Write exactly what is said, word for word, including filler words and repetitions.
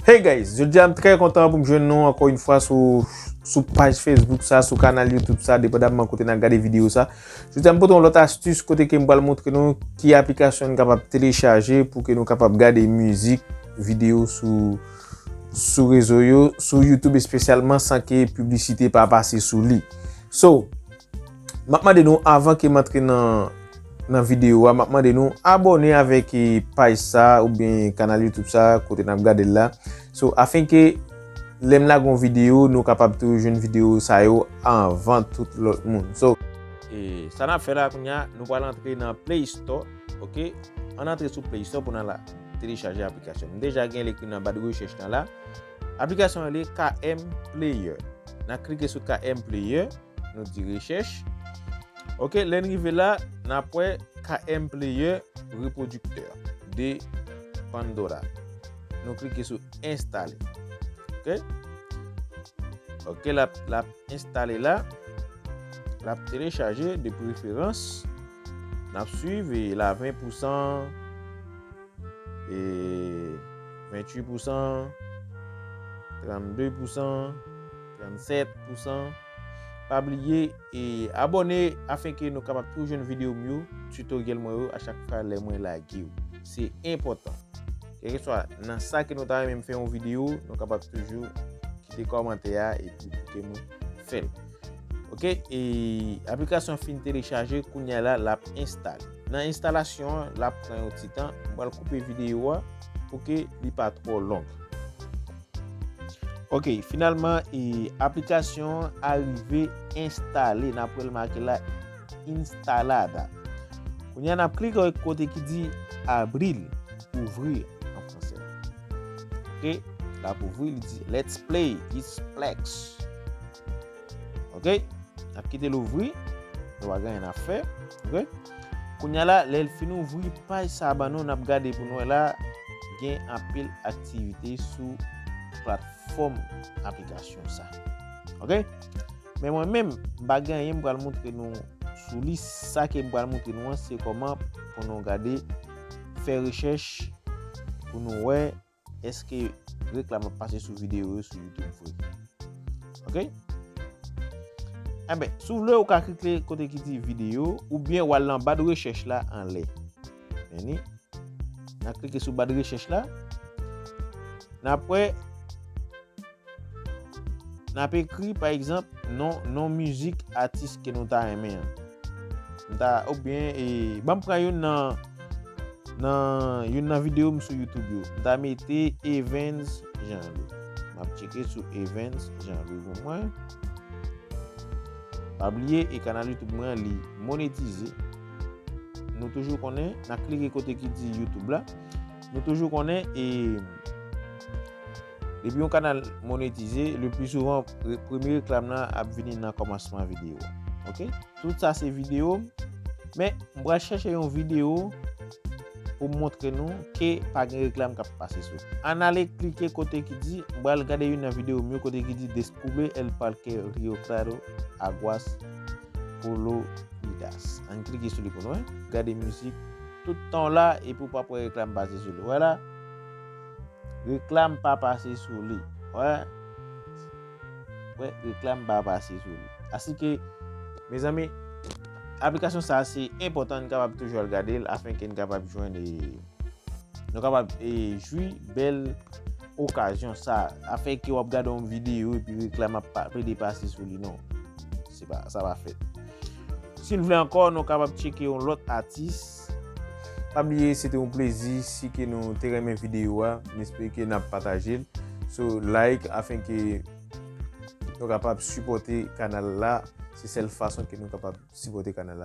Hey guys, jodi a m trè kontan pou m jwenn nou ankò yon fwa sou, sou paj Facebook sa, sou kanal YouTube sa, depandamman kote n ap gade videyo sa. Jodi a m pote yon lòt astis kote ke m pral montre nou ki aplikasyon n kapab telechaje pou ke nou kapab gade mizik, videyo sou, sou rezo yo, sou YouTube espesyalman, san ke piblisite pa pase sou li. So, m ap mande nou, avan ke m antre nan, nan videyo a, m ap mande nou abòne avèk, eh, paj sa oubyen kanal YouTube sa kote n ap gade l la. So, afenke lè m lage yon videyo, nou kapab toujou jwenn videyo sa yo anvan tout lòt moun. So, e sa n ap fè la kounye a, nou pral antre nan Play Store, oke? Ann antre sou Play Store pou n al telechaje aplikasyon. M deja gen l ekri nan ba de rechèch lan la. Aplikasyon an rele K M Player. N a klike sou K M Player, nou di rechèch. Oke, lè n rive la, n ap wè K M Player Reproducteur de Pandora. Nou klike sou enstale. Oke? Oke, l ap, l ap enstale la. L ap telechaje de preferans. N ap swiv e la ven pousan, e venntuit pousan, trannde pousan, trannsèt pousan. Pa bliye e abòne afenke nou kapab toujou jwenn videyo m yo, tutoriel mwen yo a chak fwa lè mwen lage yo. Se enpòtan. Kèlkeswa nan sa ke nou ta renmen m fè yon videyo, nou kapab toujou kite kòmantè a epi pou ke nou fè l. Oke, e aplikasyon fin telechaje, kounye a la, l ap enstale. Nan enstalasyon an, l ap pran yon ti tan. M pral koupe videyo a pou ke li pa twò long. Oke, finalman, e aplikasyon an arive enstale. N ap wè l make la, instalada. Kounye a, n ap klike kote ki di abrir, ouvrir an fransè. Oke, l ap ouvri, li di, "Let's play, it's Plex." Oke, n ap kite l ouvri. Nou pa gen anyen n ap fè. Oke. Kounye a la, lè l fin ouvri paj sa a ban nou, n ap gade pou nou wè la, gen anpil aktivite sou platfòm aplikasyon sa. Oke? Men mwen menm, m pa gen anyen m pral montre nou sou li. Sa ke m pral montre nou an, se kòman pou nou gade, fè rechèch pou nou wè èske reklam ap pase sou videyo yo sou YouTube vre. Oke? Enben, si w vle, ou ka klike kote ki di videyo, oubyen w al nan ba de rechèch la anlè. Men ni, n a klike sou ba de rechèch la. N ap wè, n ap ekri, pa egzanp, non, non mizik atis ke nou ta renmen an. M ta, oubyen, e, ban m pran youn nan, nan, youn nan videyo m sou YouTube yo. M ta mete Evens Jean Louis. M ap tcheke sou Evens Jean Louis pou mwen. Pa bliye, e kanal YouTube mwen, li monetize. Nou toujou konnen, n a klike kote ki di YouTube la. Nou toujou konnen, e depi yon kanal monetize, le pli souvan, re-, premye reklam nan ap vini nan kòmansman videyo a. Oke? Tout sa se videyo m. Men, m pral chèche yon videyo pou m montre nou ke pa gen reklam k ap pase sou. Ann ale klike kote ki di, m pral gade youn nan videyo m yo kote ki di Descubre el Parque Rio Claro Aguas Coloridas. Ann klike sou li pou nou, en. Gade mizik tout tan w la epi w p ap wè reklam pase sou li. Wè la, reklam pa pase sou li. Wè. Wè, reklam pa pase sou li. Asike, mezanmi, aplikasyon sa a se enpòtan n kapab toujou al gade l afenke n kapab jwenn, e, nou kapab, e, jwi bèl okazyon sa a. Afenke w ap gade yon videyo epi reklam ap pa, plede pase sou li, non. Se pa, sa pa fèt. Si n vle ankò, nou kapab tcheke yon lòt atis. Pa bliye, se te yon plezi. Si ke nou te renmen videyo a, m espere ke n ap pataje l. So, like, afenke nou kapab sipòte kanal la. Se sèl fason ke nou kapab sipòte kanal la.